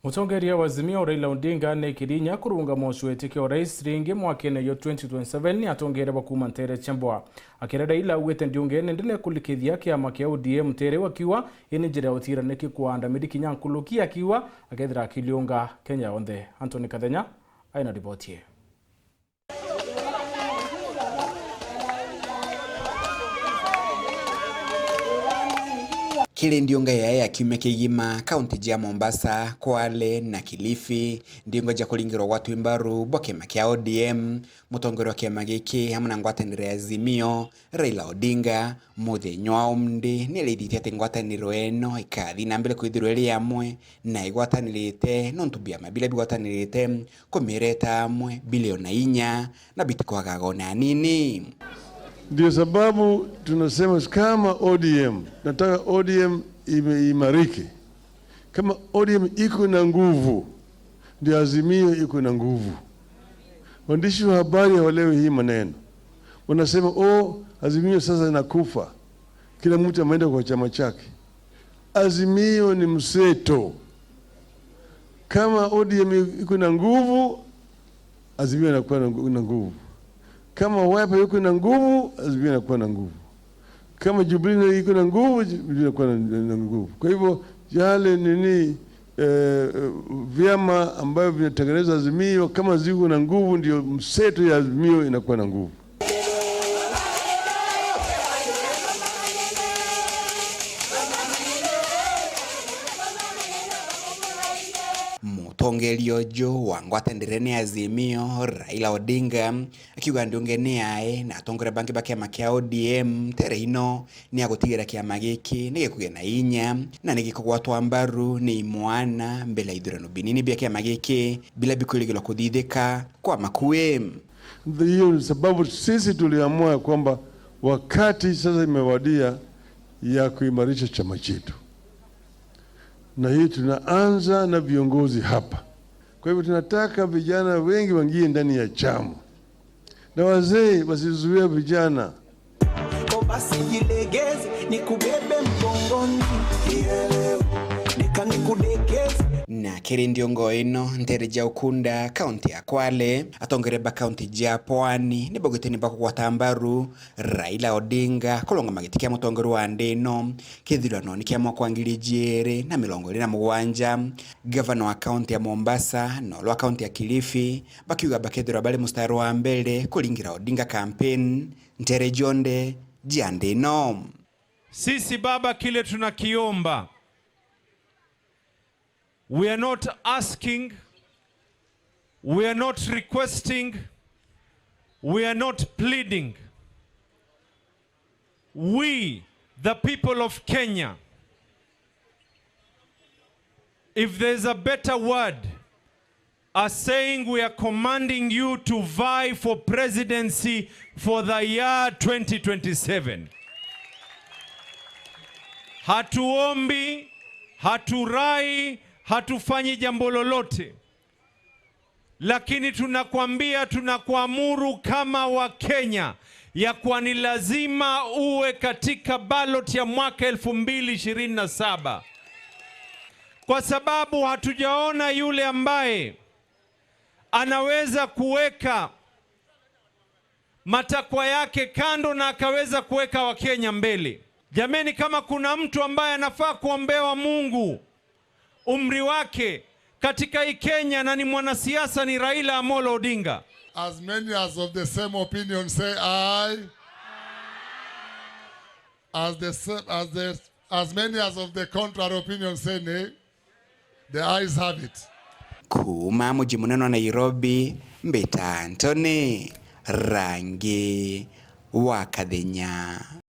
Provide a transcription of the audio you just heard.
Mutongoria wa Azimio Raila Odinga nekirinya kurunga mosweti kia urais ringi mwakene yo 2027 atongere bakuma ntere chambwa akira Raila ugete ndiunge nendele kulikithia kiama kia ODM tere wakiwa ini njira ya utira niki kuanda midi nyankuluki akiwa akethira akiliunga Kenya onthe. Anthony Kathenya aina ripoti. Kili ndiunga yae ya kiumia kigima kaunti ja Mombasa, Kwale na Kilifi ndiunga ja kulingirwa gwatwa imbaru bwa kiama kia ODM. Mutongoria wa kiama giki hamwe na ngwataniro ya Azimio Raila Odinga muthenya wa umndi niareithite ati ngwataniro eno ikathi na mbere kwithirwa iri amwe na igwatanirite nontu biama biria bigwatanirite kumireta amwe biliona inya na bitikwagaga ona nini. Ndio sababu tunasema kama ODM, nataka ODM imeimarike. Kama ODM iko na nguvu, ndio Azimio iko na nguvu. Waandishi wa habari hawaelewi hii maneno, wanasema oh, Azimio sasa inakufa, kila mtu ameenda kwa chama chake. Azimio ni mseto. Kama ODM iko na nguvu, Azimio inakuwa na nguvu. Kama Wiper yuko na nguvu, Azimio inakuwa na nguvu. Kama Jubilee iko na nguvu, Jubilee inakuwa na nguvu. Kwa hivyo yale nini vyama ambavyo vinatengeneza Azimio kama ziko na nguvu, ndio mseto ya Azimio inakuwa na nguvu. Mutongoria uyu wa ngwatanĩro ni Azimio Raila Odinga akiuga ndiunge ni ae na atongoria bangi ba kiama kia ODM tere ino ni agutigira kiama giki ni gikugia na inya na ni gikugwatwa mbaru ni imwana mbele ya ithurano binini bia kiama giki bila bikwirigirwa kuthithika kwa makui. Hiyo ni sababu sisi tuliamua kwamba wakati sasa imewadia ya kuimarisha chama chetu, na hii tunaanza na viongozi hapa. Kwa hivyo tunataka vijana wengi waingie ndani ya chama na wazee wasizuie vijana. Basi jilegeze nikubebe mgongoni, nikudekeze. Na kiri ndiongo ino ntere ja Ukunda kaunti ya Kwale atongoria ba kaunti ja Pwani nibogete ni bakugwata mbaru Raila Odinga kulonga giti kia mutongoria wa ndi ino kithurano ni kia mwaka wa 2027. Gavana wa kaunti ya Mombasa na wa kaunti ya Kilifi bakiuga bakethirwa bari mustari wa mbere kulingira Odinga campaign ntere jonde jia ndi ino. Sisi baba, kile tunakiomba, we are not asking, we are not requesting, we are not pleading. We, the people of Kenya, if there's a better word, are saying we are commanding you to vie for presidency for the year 2027. Hatuombi, haturai, hatufanyi jambo lolote, lakini tunakwambia, tunakuamuru kama Wakenya ya kuwa ni lazima uwe katika ballot ya mwaka 2027, kwa sababu hatujaona yule ambaye anaweza kuweka matakwa yake kando na akaweza kuweka Wakenya mbele. Jameni, kama kuna mtu ambaye anafaa kuombewa Mungu umri wake katika hii Kenya na ni mwanasiasa ni Raila Amolo Odinga. As many as of the same opinion say aye. As the same, as the, as many as of the contrary opinion say nay. The ayes have it. Kuma muji munene wa Nairobi mbita Anthony Rangi wa Kathenya.